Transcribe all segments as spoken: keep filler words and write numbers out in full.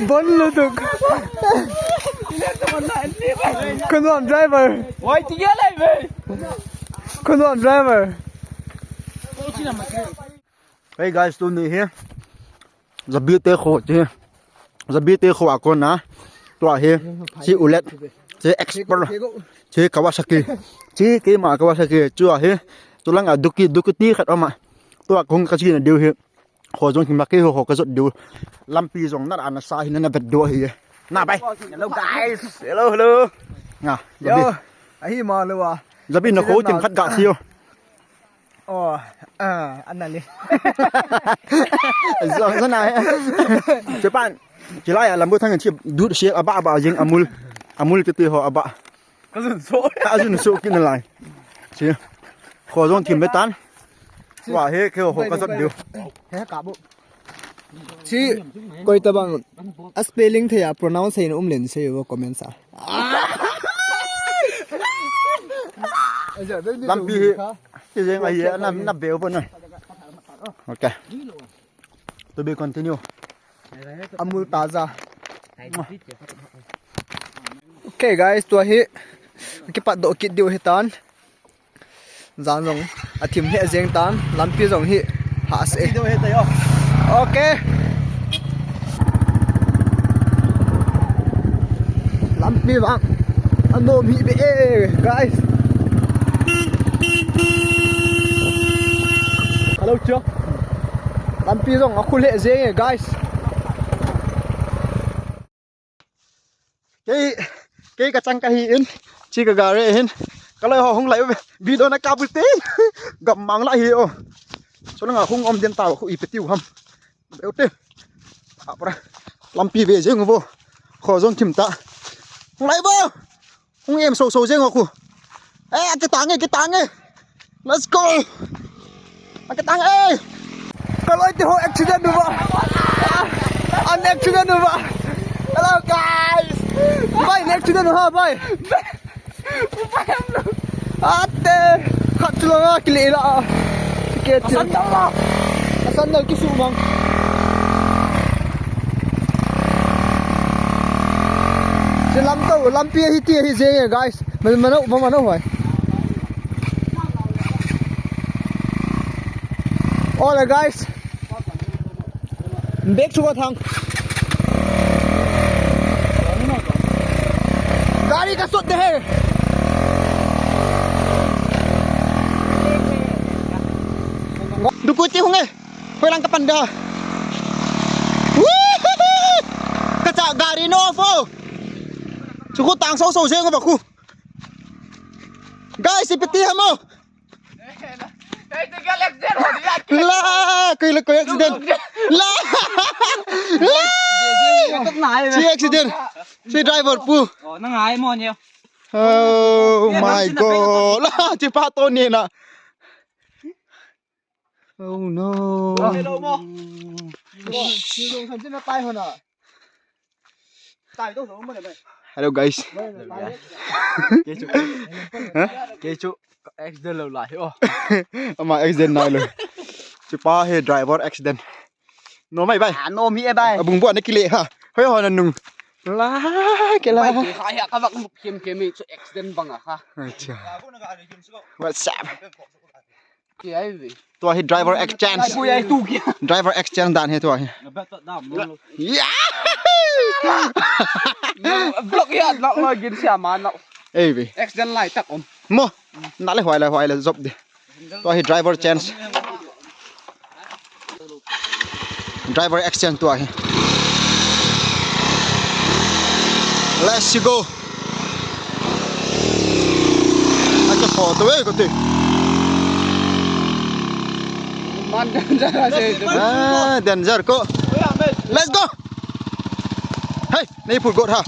Bon lutuk. Khun nuam driver. Khun nuam driver. Hey guys, tuni hi Zabite kho, chi Zabite kho a kona. Tua hi, chi Ulet, chi Expert, chi Kawasaki, chi keima Kawasaki, tua hi, tulang a Duki, Duki ti khat ama. Tua kong ka chi na diu hi. Kho jong thim a keiho kho ka jot diu. Lampi jong nat ana sa hi, nana vet diu ahi. Na bai. Hello guys. Hello, hello. Nga, Zabi. Yo, ahi ma lo a. Zabi, na kho thim khat ga si o. Oh, ah, ana le. Zo, zo na. Japan. Chilai a lambu thang chi dut si aba aba jing Amul. Amul ti ti ho aba. Ka jun so. Ka jun so kin lai. Chi. Kho jong thim be tan. Wa he keiho kho ka jot diu. He ka bu. Chi koi tabang a spelling thei a pronounce thei na um len sei vo comment sa. Lampi hi. Chi jeng ahi na, na beu bo na. Okay. To be continue. Amul Taza. Okay guys, tua hi kipat doh kit diu hi tan. Jan jong a thim he jeng tan, lampi jong hi ha se. Okay. Lampi vang a nom hi be e, guys. Hello, cho. Lampi jong a khul he jeng e, guys. Kei, kei ka chang ka hi in, chi ka gari hin, ka loi ho hung lai uve, video na ka bu te, gam mang la hi o. So langa hung om den ta khu ipi tiu ham. Beu te. Apra. Lampi ve jeng vo. Kho jong thim ta. Hung lai vo. Hung em so so jeng khu. Eh, kitang e, kitang e. Let's go. Kitang e. Ka loi te ho accident uva. An accident uva. Hello guys. Bhai, an accident uva, bhai. Ate. Khat chu langa kile la. Ke ti. Asan dal la. Asan dal kisu mang. Chi lam to, lampi hi ti hi jeng e, guys. Mano, mano, mano hoi. Ole guys. Bek chu ka thang. Gari ka sot de he. Duku ti hung e. Hoi lang ka pan da. Woo! Ka cha gari no fo. Chu khu tang so so jeng ba khu. Guys, ipi ti ham o. La, koi la koi accident. La. La. Chi accident. Chi driver pu. Oh, nang ai mo nyo. Oh my God. La, chi pa to ni na. Oh no. Hello mo. Hello guys. Kei chu. Kei chu accident lo la hi o. Ama accident nai lo. Chi pa hi driver accident. No mai bai. Ah, no mi e bai. Abung bu na kile ha. Hoi ho na nung. La ke la. Bai, ha ya ka vak kem kem chu accident bang a ha. Acha. What's up? Tua hi driver exchange. Driver exchange dan hi tua hi. Yeah! Block ya, block lo gin sia ma na. Ei ve. Accident lai tak om. Mo. Na le hoi le hoi le jop de. Tua hi driver change. Driver exchange tua hi. Let's go. Acha photo e ko te. Man danger ase. Ah, danger ko. Let's go. Hey, nahi phul got ha.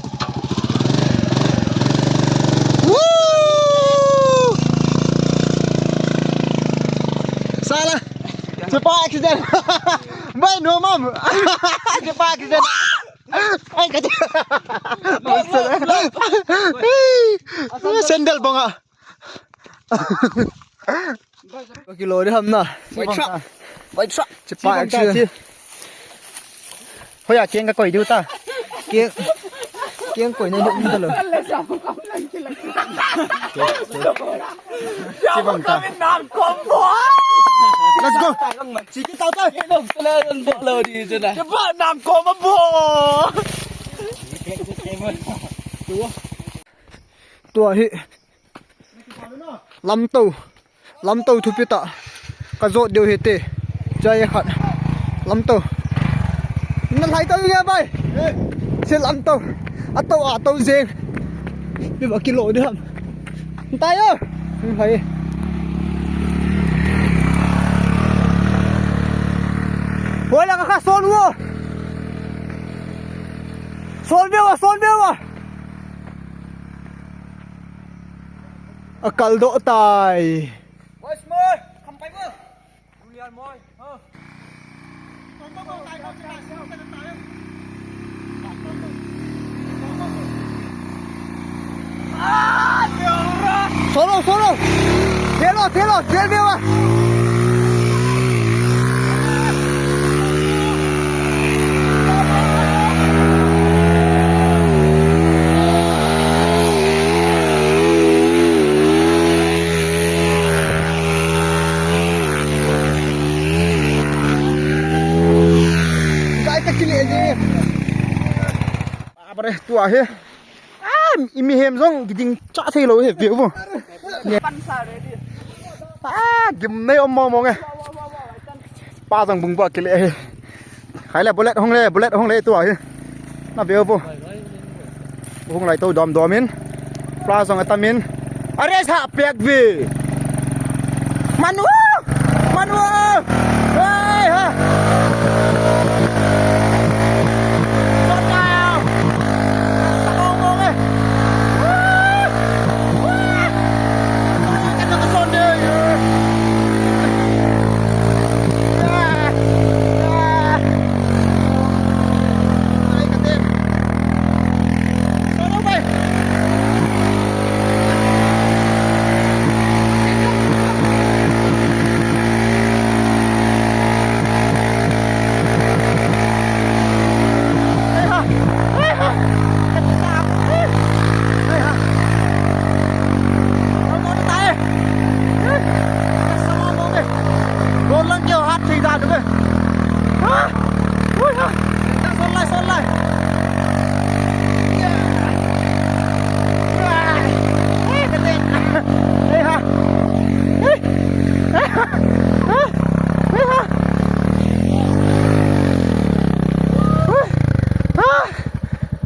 Woo! Sala. Sipa accident. Bai, no, mam. Sipa accident. Ai, ka. Sandal bong a. Kilo di ham na. Vai truck. Vai truck. Sipa accident. Hoiya keng kakoi diu ta. Keng, keng koi na diu ta lo. Chibang ta. Let's go. Chiki tau ta. Chibang nang ko ma bo. Tua hi. Lamto. Lamto thupi ta. Ka jot deu hite. Jai khat. Lamto. Na lai to nge bai. Se lamto. Ato ato jeng. Bi ba kilo di ham. Tai o. Hai. Hoi la ka son wo. Son be wa, son be wa. A kal doh tai. Solo, solo. Thelo, thelo, thelo, thelo. Kai ta kile je. Apare tua he. Ah, i mihem jong kiding cha thei lou he, veu. Ah, gim nei um mong mong e. Pa jong bung ba kile he. Khai le bullet hung le, bullet hung le tua he. Na veu. Hung lai to dom dom in. Fla jong atam in. Are sa pek ve. Manu! Manu! Hey, ha! Son down! Sa mong mong e. Woo! Woo! Ka na ka son de. Ah! Ah! Ai ka te. Son down bai.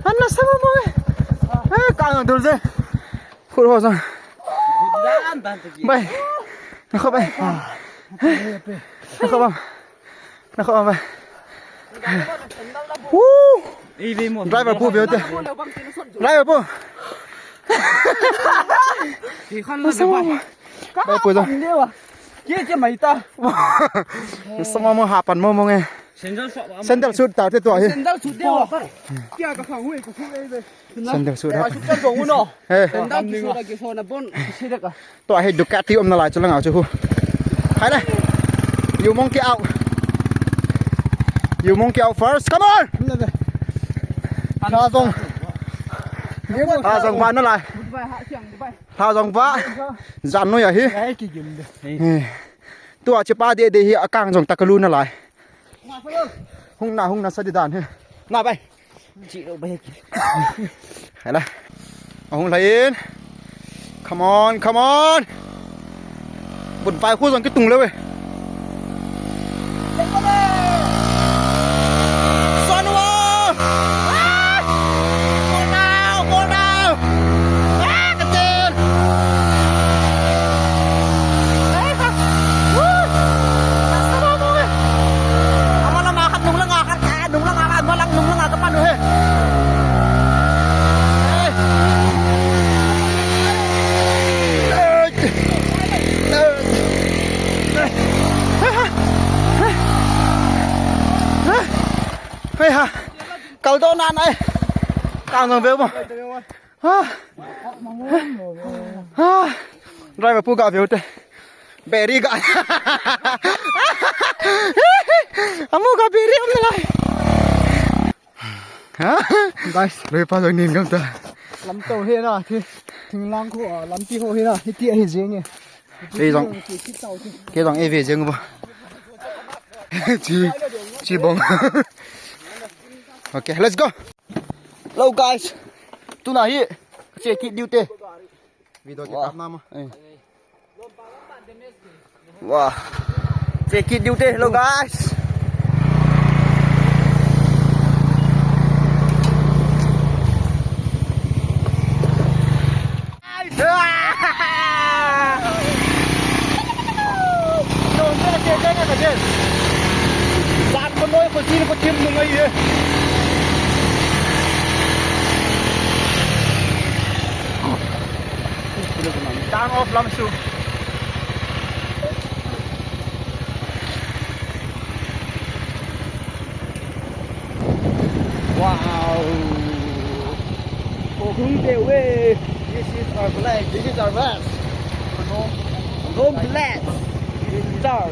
Ana sama mo e. Eh, kang dul je. Khut ho sang. Bai. Nakho bai. Nakho bam. Nakho bam bai. Woo. Driver pu veu te. Driver pu. Bai pu jong. Ke ke mai ta. Sama mo hapan mo mo nge. Sandal suit ta te tua hi. Sandal suit de wa. Kya ka khang hui ka khu ei be. Sandal suit ha. Ka suit ka jong u no. Eh. Sandal ki suit ki so na bon. Si de ka. Tua hi Ducati um na lai chu langa chu hu. Hai le. You monkey out. You monkey out first. Come on. Hla jong. Hla jong va na lai. Hla jong va. Jan noi ahi. Tua chipa de de hi akang jong ta ka lu na lai. Hung na, hung na sa di dan hi. Na bai. Chi lo bai. Hai la. Hung lai in. Come on, come on. But vai khu jong kitung le we. Son wo. Ah! Go down, go down. Ah, ka tin. Ai, ha. Woo. Sa ba mo e. Ama la ma khat nung la nga khat. Nung lang a, nung lang, nung lang a, kapan u he. Ha. Kaldo na nai. Kang nang veu mo. Ha. Ha. Driver pu ga veu te. Beri ga. Amu ga beri um lai. Ha? Guys, loi pa loi nin gam ta. Lam to he na, thi, thinglang khu, ah, lampi ho he na, hiti ahi jeng e. Kei jong, kei jong e ve jeng ba. Chi, chi bong. Okay, let's go. Hello guys. Tuna hi, che kit diu te. Video kit tap na ma. Eh. Wah. Check it dute, hello guys. Guys. Ah! Dong te che che ka che. Sat ko noi ko sin ko tim nu ngai ye. Tang off lam su. Wow. Open the way. This is our flag. This is our flag. Rome, Rome flag. This is our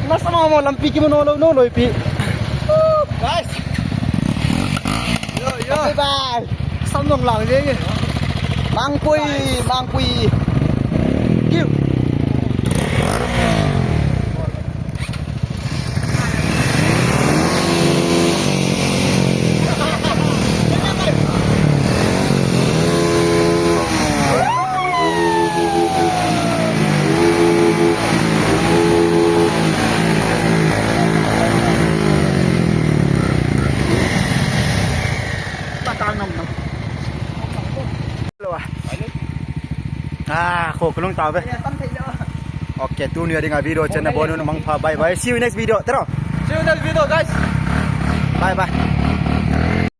Nasa mo mo lampi ki mo no no no pi. Guys. Yo, yo. Bye bye. Sam nong lang je. Mangpui, mangpui. Kiu. Patang nam nam. Hello, ah. Ah, kho kulung tau ve. Okay, tuni a dinga video chen na bonu mangpha. Bye bye. See you next video. Tero. See you next video, guys. Bye bye.